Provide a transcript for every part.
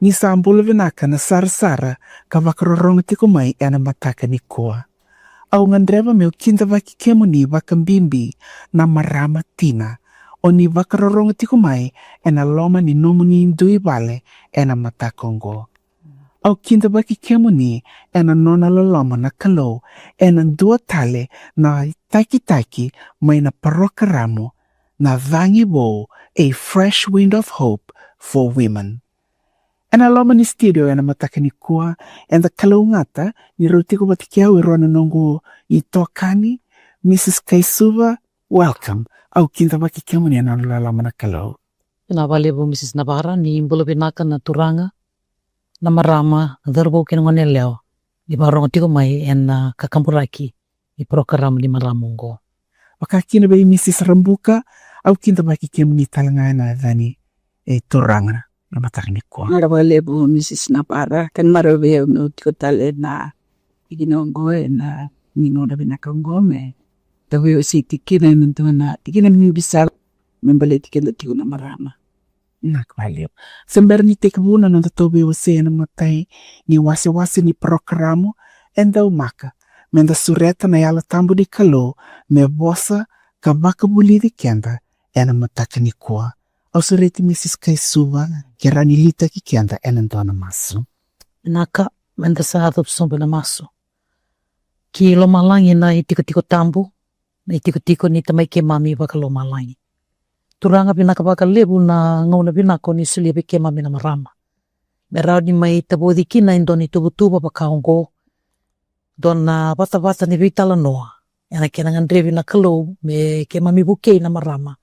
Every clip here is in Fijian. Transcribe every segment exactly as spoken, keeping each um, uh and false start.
Ni sa bula vinaka na sarasara ka vakarorogo tiko mai ena mataka nikua. Au gadreva meu kidavaki kemuni vakabibi na marama tina, o ni vakarorogo tiko mai ena loma ni nomuni dui vale ena mataka oqo. Au kidavaki kemuni ena nona loloma na Kalou ena dua tale na itakitaki mai na parokaramu na Cagi Vou, A Fresh Wind of Hope for Women. Ena loma ni studio ena mataka nikua, eda kalougata ni rau tiko vata kei au e rua na noqu itokani, Mrs Kaisuva. Welcome. Au kidavaki kemuni ena nona loloma na Kalou. Vinaka vakalevu Mrs Navara, ni bula vinaka na turaga, na marama, na cauravou kei na goneyalewa ni vakarorogo tiko mai ena kakaburaki ni parokaramu ni marama oqo. Vakakina vei Mrs Rabuka, au kidavaki kemuni tale ga ena yaca ni turaga na mataka nikua. Vinaka vakalevu Mrs Navara, ka ni marau vei au meu tiko tale ena tikina oqo ena gauna vinaka oqo me da veiwasei tiko kina ena dua na tikina bibi sara me baleti keda tiko na marama. Vinaka vakalevu. Se bera ni tekivu na noda tou veiwasei ena imatai ni wasewase ni parokaramu, e daumaka meda sureta na Yalo Tabu ni Kalou me vosa ka vakavulici keda ena mataka nikua. Au sureti Mrs Kaisuva ke rawa ni liutaki keda ena dua na masu. Vinaka, meda sa yaco sobu ena masu. Ki lomalagi na itikotiko tabu, na itikotiko ni Tamai keimami vakalomalagi. Turaga, vinaka vakalevu na gauna vinaka o ni solia vei keimami na marama me rawa ni mai tavoci kina e dua na ituvatuva vaka oqo, dua na vatavata ni veitalanoa ena kena gadrevi na Kalou me keimami vukei na marama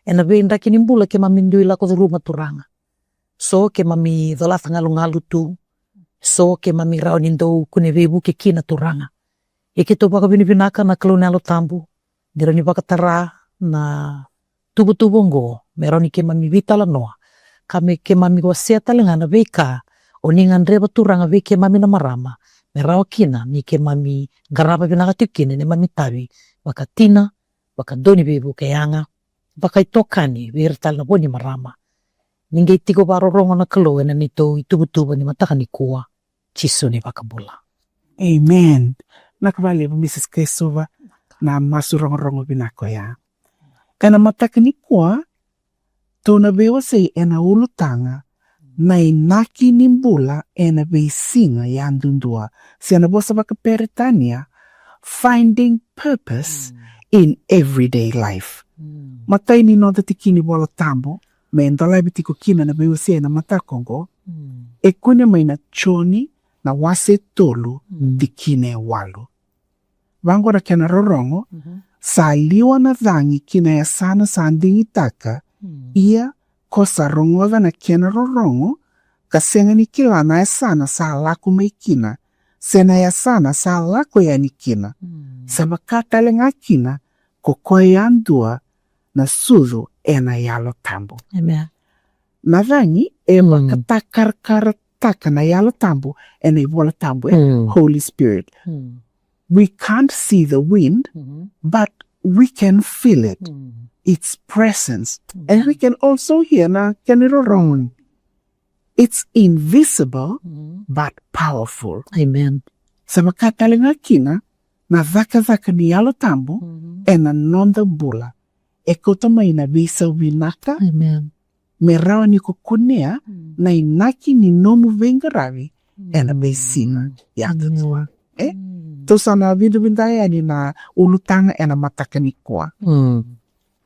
ena veidraki ni bula keimami dui lako curuma, Turaga. So keimami colata galugalu tu, so keimami rawa ni dau kune veivuke kina, Turaga. Ia keitou vakavinavinaka na Kalou na Yalo Tabu ni rawa ni vakatara na tuvatuva oqo me rawa ni keimami veitalanoa, ka me keimami wasea tale ga na veika o ni gadreva, Turaga, vei keimami na marama me rawa kina ni keimami qarava vinaka tiko kina neimami itavi vakatina, vakadau ni veivuke yaga, vakaitokani vei ira tale na vo ni marama. Ni qai tiko vakarorogo na Kalou ena neitou ituvatuva ni mataka nikua. Jisu na iVakabula. Amen. Vinaka vakalevu Mrs Kaisuva na masu rogorogo vinaka oya. Ena mataka nikua tou na veiwasei ena ulutaga na inaki ni bula ena veisiga yadudua, se na vosa vakaperitania, finding purpose in everyday life. Matai ni noda tikina iVola Tabu me dolavi tiko kina na veiwasei ena mataka oqo, e kune mai na Joni na wase tolu, tikina e walu. Vaqo na kena rorogo: Sa liwa na cagi ki na yasana sa digitaka, ia ko sa rogoca na kena rorogo, ka sega ni kila na yasana sa lako mai kina, se na yasana sa lako yani kina, sa vaka tale ga kina ko koya yadua na sucu ena Yalo Tabu. Na cagi e vakatakarakara taka na Yalo Tabu ena iVola Tabu, e? Holy Spirit. We can't see the wind, but we can feel it. Its presence. And we can also hear na kena irorogo. It's invisible, but powerful. Sa vaka tale ga kina na cakacaka ni Yalo Tabu ena noda bula. E kauta mai na veisau vinaka, me rawa ni ko kunea na inaki ni nomu veiqaravi ena veisiga yadudua. E? Tou sa na vidavida yani na ulutaga ena mataka nikua.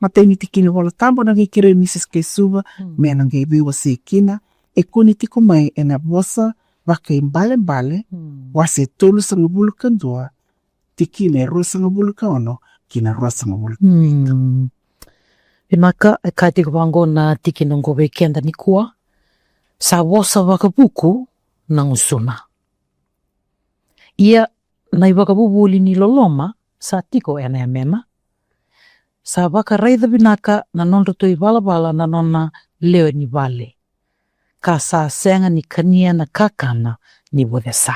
Matai ni tikina iVola Tabu na qai kerei Mrs Kaisuva me na qai veiwasei kina, e kune tiko mai ena Vosa Vakaibalebale, wase tolusagavulu ka dua, tikina e ruasagavulu ka ono ki na ruasagavulu ka vitu. Vinaka, e kaya tiko vaqo na tikina oqo vei keda nikua: Sa vosa vakavuku na gusuna, ia na ivakavuvuli ni loloma sa tiko ena yamena. Sa vakaraica vinaka na nodratou ivalavala na nona lewe ni vale, ka sa sega ni kania na kakana ni vucesa.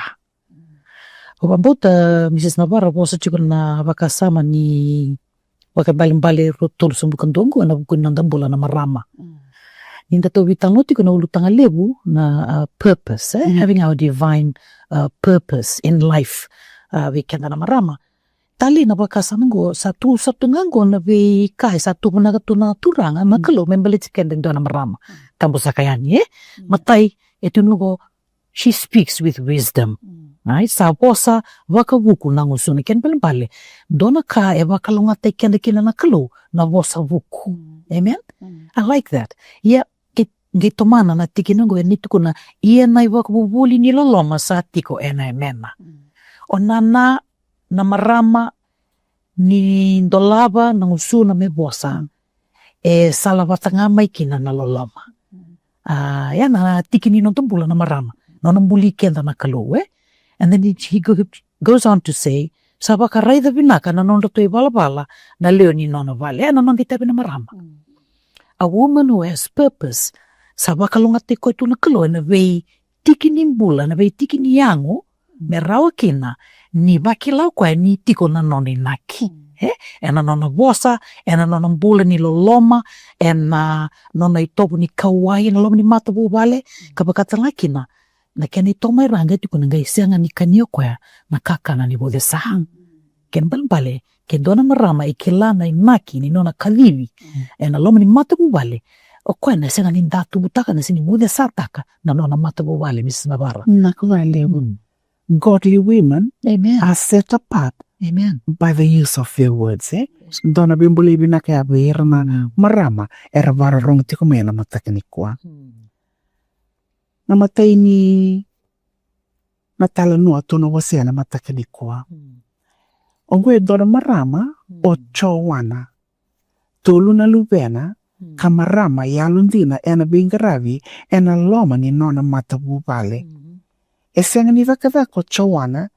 Au vakabauta Mrs Navara vosa tiko na vakasama ni Vakaibalebale rua tolusagavulu ka dua oqo ena vuku ni noda bula na marama. Ni da tou veitalanoa tiko na ulutaga levu na, uh, purpose, eh? Mm. Having our divine, uh, purpose in life, uh, vei keda na marama. Talei na vakasama qo, sa tu, sa tu ga qo na veika e sa tuvanaka tu na Turaga, na Kalou, me baleti keda e dua na marama. Tabu saka yani, eh? Matai, e tu qo, she speaks with wisdom. Ai, sa vosa vakavuku na gusuna. Kena balebale, dua na ka e vakalougatataki keda kina na Kalou, na vosa vuku. Amen? I like that. Ia, qai tomana na tikina qo e ni tukuna, ia na ivakavuvuli ni loloma sa tiko ena yamena. O nana na marama ni dolava na gusuna me vosa, e salavata ga mai kina na loloma. A, ia na tiki ni noda bula na marama, nona buli keda na Kalou, eh? And then he go-, goes on to say, sa vakaraica vinaka na nodratou ivalavala na lewe ni nona vale, eh, na noda itavi na marama. A woman who has purpose, sa vakalougatataki koya tu na Kalou ena veitiki ni bula, na veitiki ni yago, me rawa kina ni vakila o koya ni tiko na nona inaki. Eh? Ena nona vosa, ena nona bula ni loloma, ena nona itovo ni kauwai ena loma ni matavuvale, ka vaka tale ga kina na kena itovo mai ra qai tiko na qai sega ni kania o koya na kakana ni vucesa. Kena balebale, ke dua na marama e kila na inaki ni nona kacivi ena loma ni matavuvale, o koya na sega ni da tuvutaka, na sega ni vucesataka na nona matavuvale, Missus Navara. Na ka vale. Godly women are set apart by the use of their words, eh? Dua na veibulai vinaka ya vei ira na marama era vakarorogo tiko mai ena mataka nikua. Na matai ni na talanoa tou na wasea na mataka nikua. Oqo e dua na marama o Joana, tolu na luvena, ka marama yalodina ena veiqaravi ena loma ni nona matavuvale. E sega ni cakacaka o Joana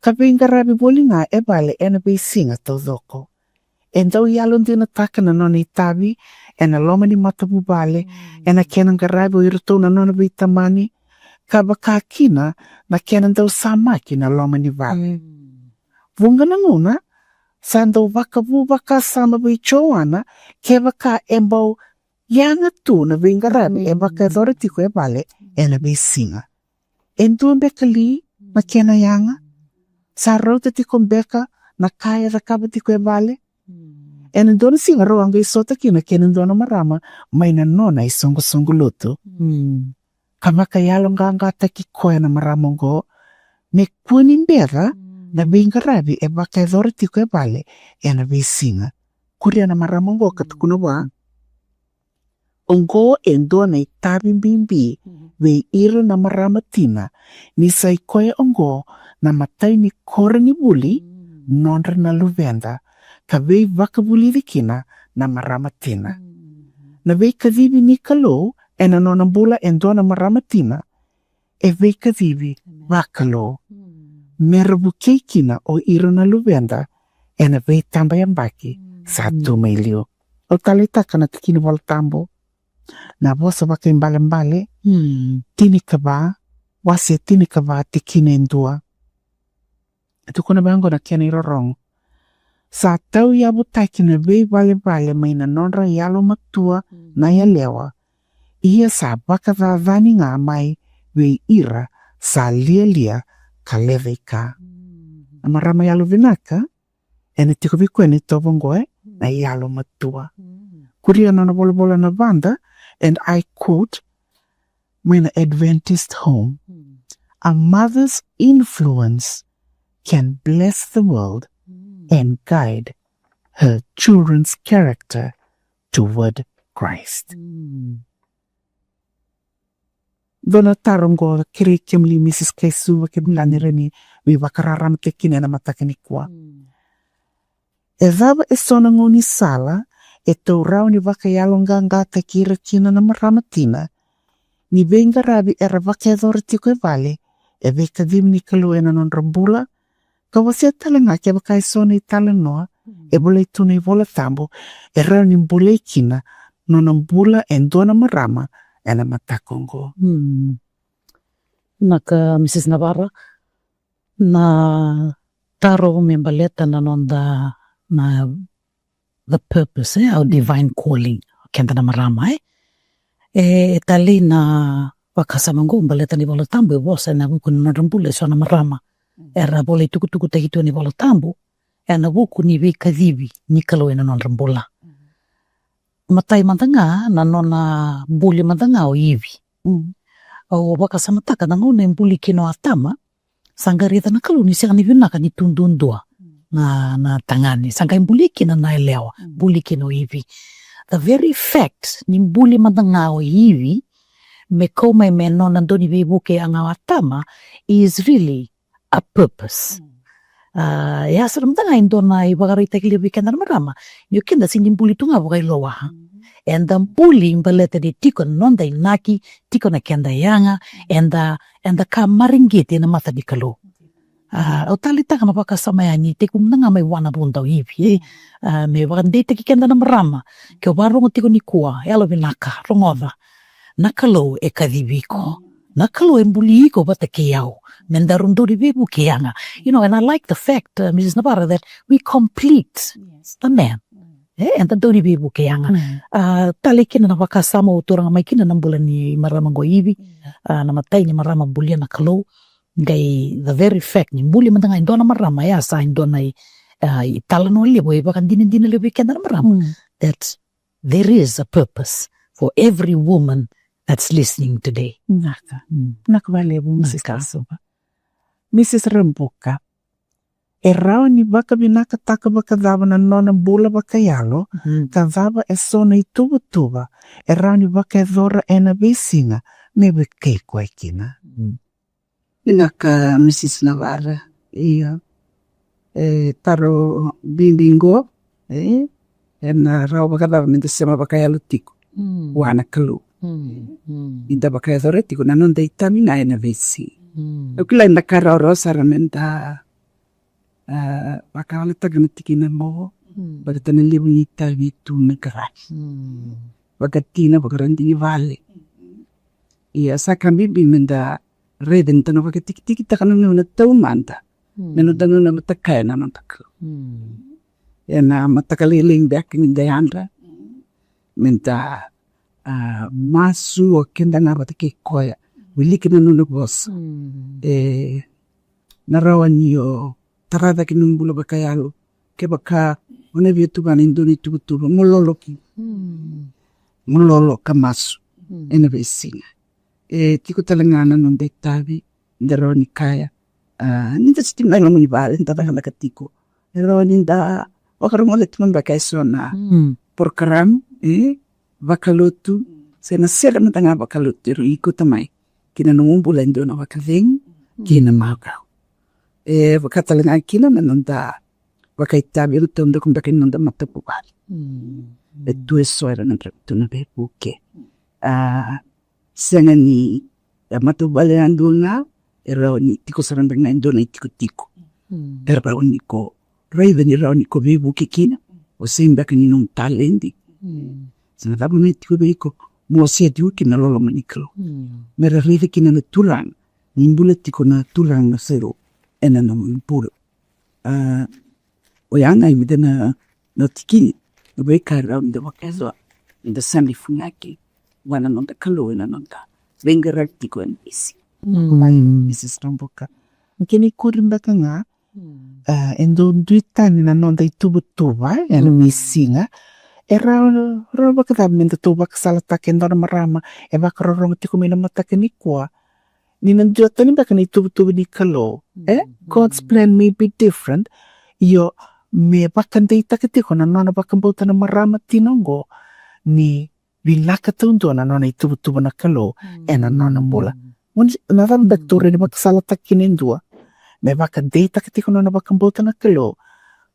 ka veiqaravi voli ga e vale ena veisiga taucoko. E dau yalodinataka na nona itavi ena loma ni matavuvale, ena kena qaravi o iratou na nona veitamani, ka vaka kina na kena dau samaki na loma ni vale. Vuqa na gauna sa dau vakavu vakasama vei Joana kevaka e bau yaga tu na veiqaravi e vakayacora tiko e vale ena veisiga. E dua beka li na kena yaga? Sa rauta tiko beka na ka e cakava tiko e vale? Ena dua na siga rau a qai sota kina kei na dua na marama mai na nona isoqosoqo lotu. Ka vakayaloqaqataki koya na marama oqo me kua ni beca na veiqaravi e vakayacora tiko e vale ena veisiga. Kuria na marama oqo ka tukuna vua, oqo e dua na itavi bibi vei ira na marama tina, ni sa i koya oqo na matai ni koronivuli nodra na luveda, ka veivakavulici kina na marama tina. Na veikacivi ni Kalou ena nona bula e dua na marama tina e veikacivi vakalou, me ra vukei kina o ira na luveda ena veitabayabaki sa tu mai liu. Au taleitaka na tikina Volatabu, na Vosa Vakaibalebale tinikava, wase tinikava, tikina e dua. E tukuna vaqo na kena irorogo: Sa tauyavutaki na veivalevale mai na nodra yalomatua na yalewa, ia sa vakacacani ga mai vei ira sa lialia ka lecaika. Na marama yalovinaka, ena tiko vei koya na itovo oqo, e, na yalomatua. Kuria na nona volavola na Vada, and I quote, mai na Adventist Home: "A mother's influence can bless the world and guide her children's character toward Christ." Dua na taro oqo, kerei kemuni Missus Kaisuva kei Milani, ira ni veivakararamataki kina ena mataka nikua. E cava eso na gaunisala e tou rawa ni vakayaloqaqataki ira kina na marama tina ni veiqaravi era vakayacora tiko e vale e veikacivi ni Kalou ena nodra bula? Ka wasea tale ga kevaka eso na italanoa e volai tu na iVolatabu e rawa ni bolei kina nona bula e dua na marama ena mataka oqo. Na ka, Missus Navara, na taro me baleta na noda, na the purpose, e, our divine calling, keda na marama, e. E, e talei na vakasama oqo baleta ni Vola Tabu e vosa ena vuku ni nodra bula eso na marama era volai tukutukutaki tu ni Vola Tabu ena vuku ni veikacivi ni Kalou ena nodra bula. Matai mada ga na nona buli mada ga o Ivi. Au vakasamataka na gauna e buli kina o Atama, sa qai raica na Kalou ni sega ni vinaka ni tu duadua na, na tagane. Sa qai buli kina na yalewa, buli kina o Ivi. The very fact ni buli mada ga o Ivi me kau mai me nona dau ni veivuke yaga o Atama is really a purpose. A, e a sara mada ga e dua na ivakaraitaki levu vei keda na marama ni o keda sega ni buli tu ga vakailoa. Eda buli baleta ni tiko na noda inaki, tiko na keda yaga, eda, eda ka mareqeti ena mata ni Kalou. A, au taleitaka na vakasama ya ni tekivu mada ga mai vua na vuda o Ivi, e. A, me vakadeitaki keda na marama, ke o vakarogo tiko nikua, yalovinaka, rogoca. Na Kalou e kacivi iko. Na Kalou e buli iko vata kei au me daru dau ni veivuke yaga. You know, and I like the fact, uh, Mrs Navara, that we complete the man. E, eda dau ni veivuke yaga. A, talei kina na vakasama au turaga mai kina na bula ni marama qo Ivi. A, na matai ni marama bulia na Kalou. Qai the very fact ni buli mada ga e dua na marama, e a sa e dua na i, a, italanoa levu, ivakadinadina levu vei keda na marama. That there is a purpose for every woman that's listening today. Vinaka. Vinaka vakalevu, Mrs Kasuva. Mrs Rabuka, e rawa ni vakavinakataka vakacava na nona bula vakayalo, ka cava eso na ituvatuva e rawa ni vakayacora ena veisiga me vukei koya kina? Vinaka, Mrs Navara. Io. E taro bibi qo, e, ena rawa vakacava meda sema vakayalo tiko vua na Kalou? Ni da vakayacora tiko na noda itavi ga ena veisiga. Au kila eda ka rawarawa sara meda, a, vakayalataka na tikina qo, baleta na levu ni itavi tu me qaravi. Vakatina, vakaradini vale. Ia sa ka bibi meda raica ni da na vakatikitikitaka na gauna taumada me noda gauna vata kaya na noda Kalou. Ena mataka lailai beka ni da yadra, meda, a, masu o keda ga vata kei koya, wiliki na nona vosa. E na rawa ni o tara cake na bula vakayalo kevaka o na via tuvana e dua na ituvatuva mo lolo kina. Mo lolo ka masu ena veisiga. E tiko tale ga na noda itavi, da rawa ni kaya, a, ni da siti mai loma ni vale, da cakacaka tiko, e rawa ni da vakarogoca tiko beka eso na porokaramu, e, vakalotu, se na sere mada ga vakalotu, e rawa ni kauta mai kina nomu bula e dua na vakacegu kei na makawa. E vaka tale ga kina na noda vakaitavi ena taudaku beka ni noda matavuvale. E tu eso era na draki tu na veivuke. A, sega ni, e, matavuvale yadua ga e rawa ni tiko sara beka ga e dua na itikotiko e rawa ni ko raica ni rawa ni ko veivuke kina, o se beka ni nomu taledi. Sa na cava me tiko vei iko, mo se tiko kina loloma ni Kalou, me ra raica kina na Turaga ni bula tiko na Turaga na Kalou ena nomu bula. A, oya ga e vica na, na tikina, na veika e rawa ni da vakayacora, ni da sa ni funaki vua na noda Kalou ena noda veiqaravi tiko ena veisiga. Mrs Rabuka, kena ikuri beka ga, a, e dau duitani na noda ituvatuva ena veisiga. E rawa, rawa vakacava me datou vakasalataka e dua na marama e vakarorogo tiko mai na mataka nikua, ni na dua tani beka na ituvatuva ni Kalou, e? God's plan may be different. Io, me vakadeitaka tiko na nona vakabauta na marama tina oqo ni vinaka taudua na nona ituvatuva na Kalou ena nona bula. Mo ni, na cava beka tou rawa ni vakasalataka kina e dua me vakadeitaka tiko na nona vakabauta na Kalou?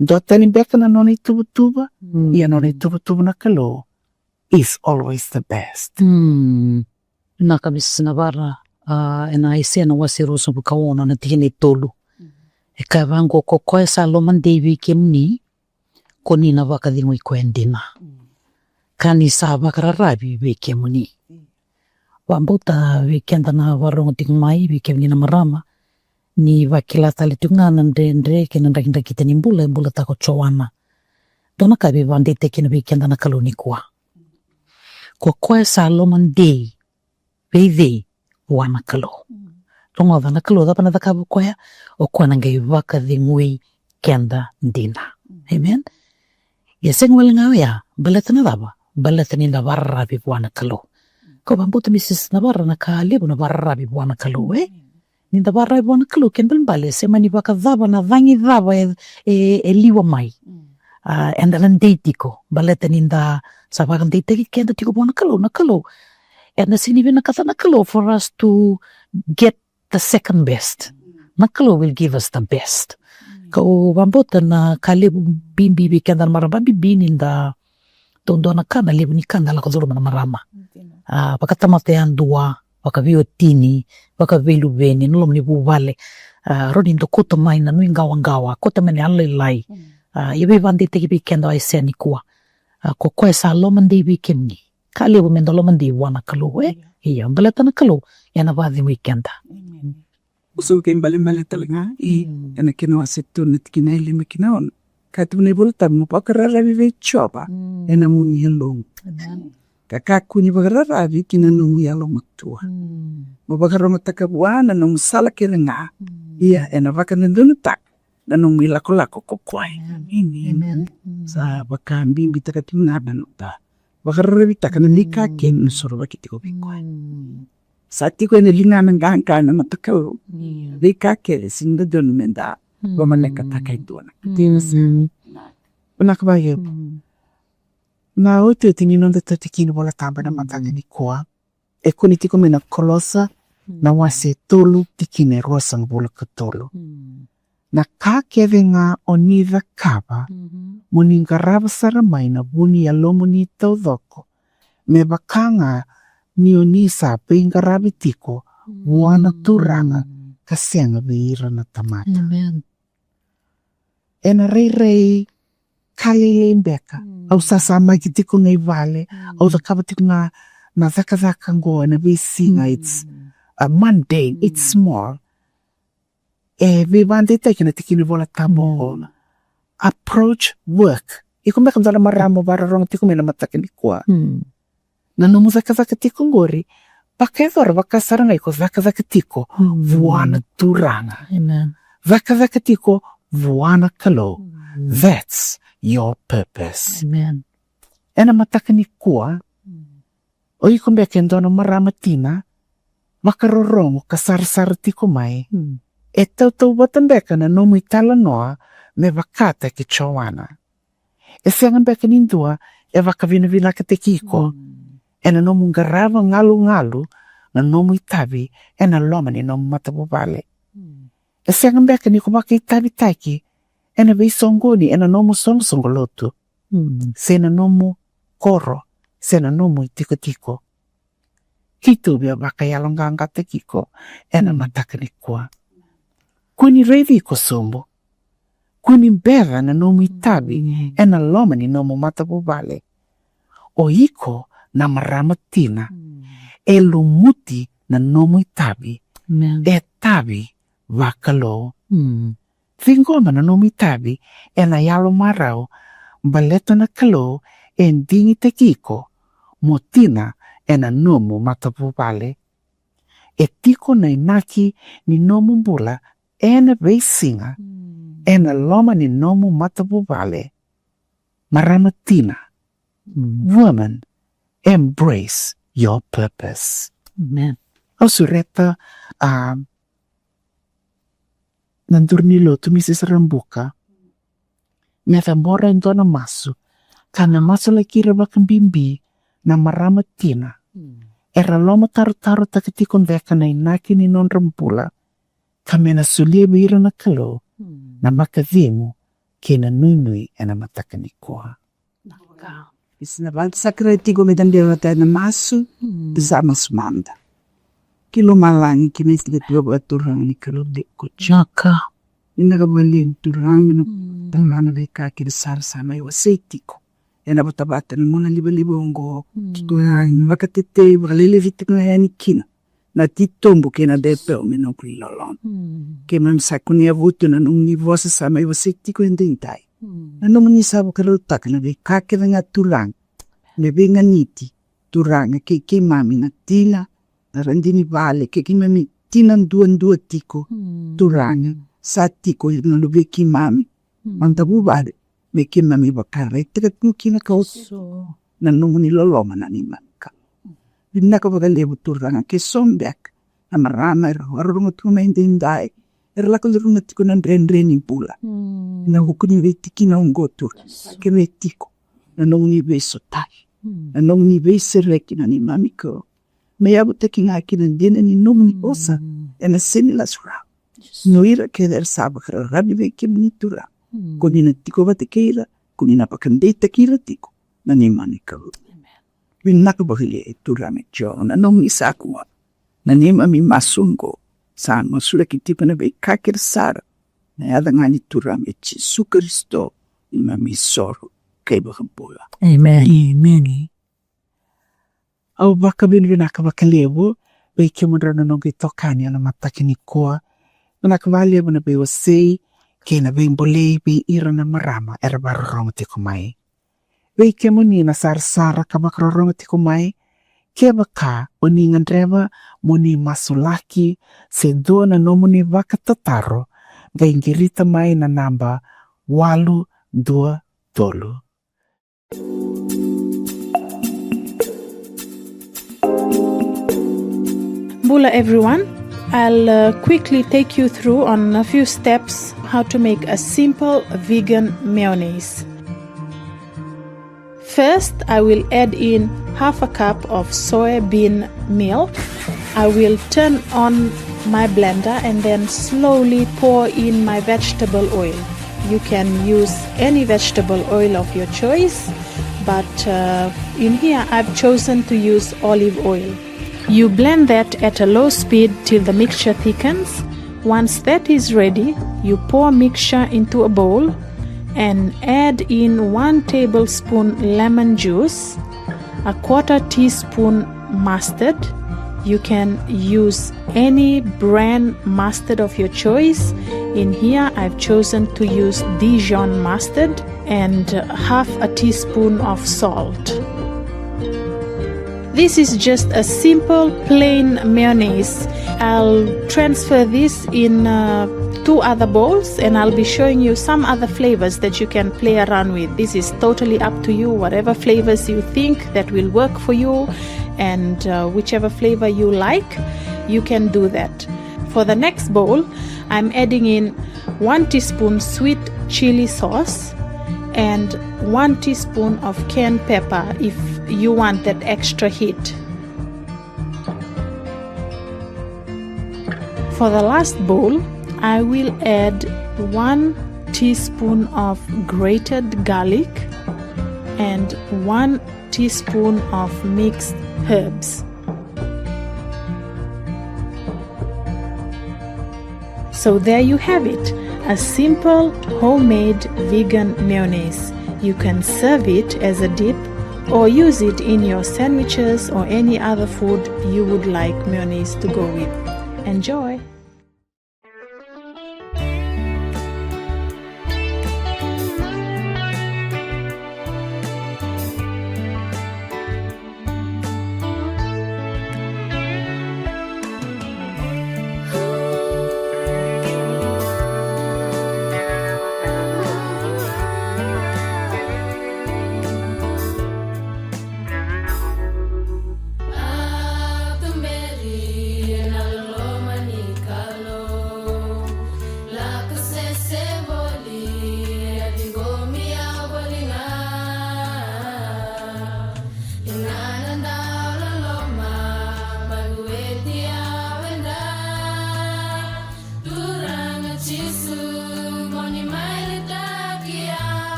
Dua tani beka na nona ituvatuva, ia nona ituvatuva na Kalou is always the best. Vinaka Mrs Navara, a, ena Aisea na wase ruasagavulu ka ono na tikina e tolu. E kaya vaqo, ko koya sa lomadei vei kemuni, ko ni na vakacegui koya dina, ka ni sa vakararavi vei kemuni. Vakabauta vei keda na vakarorogo tiko mai, vei kemuni na marama, ni vakila tale tiko ga na dredre kei na drakidrakita ni bula e bulataka o Joana. Dua na ka e veivakadeitaki kina vei keda na Kalou nikua. ko koya sa loma dei vei cei? Vua na Kalou. Rogoca na Kalou, cava na cakava o koya? O koya na qai vakacegui keda dina. Amen. Ia sega wale ga oya, baleta na cava? Baleta ni da vakararavi vua na Kalou. Kau vakabauta, Missus Navara, na ka levu na vakararavi vua na Kalou, e? Ni da vakararavi vua na Kalou, kena ibalebale se mani vakacava na cagi cava e, e, e liwa mai. A, eda na dei tiko, baleta ni da sa vakadeitaki keda tiko vua na Kalou, na Kalou. Eda sega ni vinakata na Kalou for us to get the second best. Na Kalou will give us the best. Kau vakabauta na ka levu bibi vei keda na marama, bibi ni da dua na ka na levu ni ka da lako curuma na marama. A, vakatamata yadua, vakaveiwatini, vakaveiluveni, na loma ni vuvale. A, rawa ni da kauta mai na nuiqawaqawa, kauta mai na yalolailai. A, ia veivakadeitaki vei keda o Aisea nikua. A, ko koya sa loma dei vei kemuni. Ka levu me da loma dei vua na Kalou, e? Ia, baleta na Kalou ena vakacegui keda. Au sa kei balebale tale ga i, ena kena wase tolu na tikina e lima kina ono. Ka tu na iVola Tabu, mo vakararavi vei Jiova ena nomu yalomu. Ka kakua ni vakararavi ki na nomu yalomatua. Mo vakarogataka vua na nomu sala kece ga. Ia ena vakadodonutaka na nomu ilakolako ko koya. Amen. Sa vakabibitaka tiko ga na noda vakararavitaka na veika kece na sorovaki tiko vei koya. Sa tiko ena ligana qaqa na matakau. Veika kece sega ni dodonu me da vamalekataka e dua na ka. Vinaka vakaio. Na otioti ni noda totiki ni Vola Tabu ena mataka nikua e kune tiko mai na Kolosa na wase tolu tikina e ruasagavulu ka tolu. Na ka kece ga o ni cakava mo ni qarava sara mai na vu ni yalomuni taucoko, me vaka ga ni o ni sa veiqaravi tiko vua na Turaga ka sega vei ira na tamata. Ena rairai ka lailai beka. Au sasamaki tiko ga i vale, au cakava tiko ga na cakacaka qo ena veisiga, it's a mundane, it's small. E veivakadeitaki na tikina ni Vola Tabu qo. Approach work. Iko beka dua na marama o vakarorogo tiko mai na mataka nikua. Na nomu cakacaka tiko qori, vakayacora vaka sara ga iko cakacaka tiko vua na Turaga. Cakacaka tiko vua na Kalou. That's your purpose. Ena mataka nikua, o iko beka e dua na marama tina, vakarorogo ka sarasara tiko mai. E tautauvata beka na nomu italanoa me vakataki Joana. E sega beka ni dua e vakavinavinakataki iko ena nomu qarava galugalu na nomu itavi ena loma ni nomu matavuvale. E sega beka ni ko vakaitavitaki ena veisoqoni ena nomu soqosoqo lotu, se na nomu koro, se na nomu itikotiko. Keitou via vakayaloqaqataki iko ena mataka nikua. Kua ni raici iko sobu. Kua ni beca na nomu itavi ena loma ni nomu matavuvale. O iko na marama tina, e lumuti na nomu itavi. E tavi vakalou. Ciqoma na nomu itavi ena yalomarau, baleta na Kalou e digitaki iko mo tina ena nomu matavuvale. E tiko na inaki ni nomu bula ena veisiga ena loma ni nomu matavuvale. Marama tina, woman, embrace your purpose. Au sureta, a, na duru ni lotu, Missus Rabuka, me cabora e dua na masu ka me masulaki ira vakabibi na marama tina era lomatarotaro taka tiko beka na inaki ni nodra bula, ka me na solia vei ira na Kalou na vakacegu kei na nuinui ena mataka nikua. Isi na vakasakai tiko me da vata ena masu. Sa masu mada. Ki lomalagi, ki na itikotiko vakaturaga ni Kalou, dei ko Jiova. Vinaka vakalevu Turaga na tamana veika kece sara sa mai wasei tiko ena vatavata ni gauna livaliva oqo. Turaga, ni vakatetei, vakalelevi tiko ga yani kina na titobu kei na bebeu me noqu iloloma. Keimami sa kunea votu na nomuni vosa sa mai wasei tiko edaidai. Na nomuni sa vakarautaka na veika kece ga Turaga me veiganiti Turaga, kei keimami na tina, na radini vale, kei keimami tina duadua tiko. Turaga, sa tiko ira na luvei keimami, mada vuvale, me keimami vakaraitaka tu kina ka oti na nomuni loloma, na neimami Kalou. Vinaka vakalevu Turaga, ke so beka na marama era vakarorogo tiko mai edaidai, era lako curuma tiko na dredre ni bula. Na vuku ni veitikina oqo Turaga, sa kerei tiko na nomuni veisotavi, na nomuni veisereki, na neimami Kalou. Me yavutaki ga kina dina ni nomuni vosa, ena sega ni lasu rawa. No ira kece era sa vakararavi vei kemuni Turaga, ko ni na tiko vata kei ira, ko ni na vakadeitaki ira tiko, na neimami Kalou. Vinaka vakalevu Turaga Jiova, na nomuni sa kua, na neimami masu oqo, sa masulaki tiko na veika kece sara, na yaca ga ni Turaga Jisu Karisito, neimami isoro kei vakabula. Emeni. Au vakavinavinaka vakalevu vei kemudrau na noqu itokani ena mataka nikua. Vinaka vakalevu na veiwasei kei na veibolei vei ira na marama era vakarorogo tiko mai. Vei kemuni na sarasara ka vakarorogo tiko mai, kevaka o ni gadreva mo ni masulaki se dua na nomuni vakatataro, qai qirita mai na naba walu dua tolu. Bula everyone, I'll uh, quickly take you through on a few steps how to make a simple vegan mayonnaise. First, I will add in half a cup of soybean meal. I will turn on my blender and then slowly pour in my vegetable oil. You can use any vegetable oil of your choice, but uh, in here I've chosen to use olive oil. You blend that at a low speed till the mixture thickens. Once that is ready, you pour mixture into a bowl and add in one tablespoon lemon juice, a quarter teaspoon mustard. You can use any brand mustard of your choice. In here, I've chosen to use Dijon mustard and half a teaspoon of salt. This is just a simple plain mayonnaise. I'll transfer this in uh, two other bowls and I'll be showing you some other flavors that you can play around with. This is totally up to you, whatever flavors you think that will work for you and uh, whichever flavor you like, you can do that. For the next bowl, I'm adding in one teaspoon sweet chili sauce and one teaspoon of cayenne pepper if you want that extra heat. For the last bowl, I will add one teaspoon of grated garlic and one teaspoon of mixed herbs. So there you have it, a simple homemade vegan mayonnaise. You can serve it as a dip or use it in your sandwiches or any other food you would like mayonnaise to go with. Enjoy!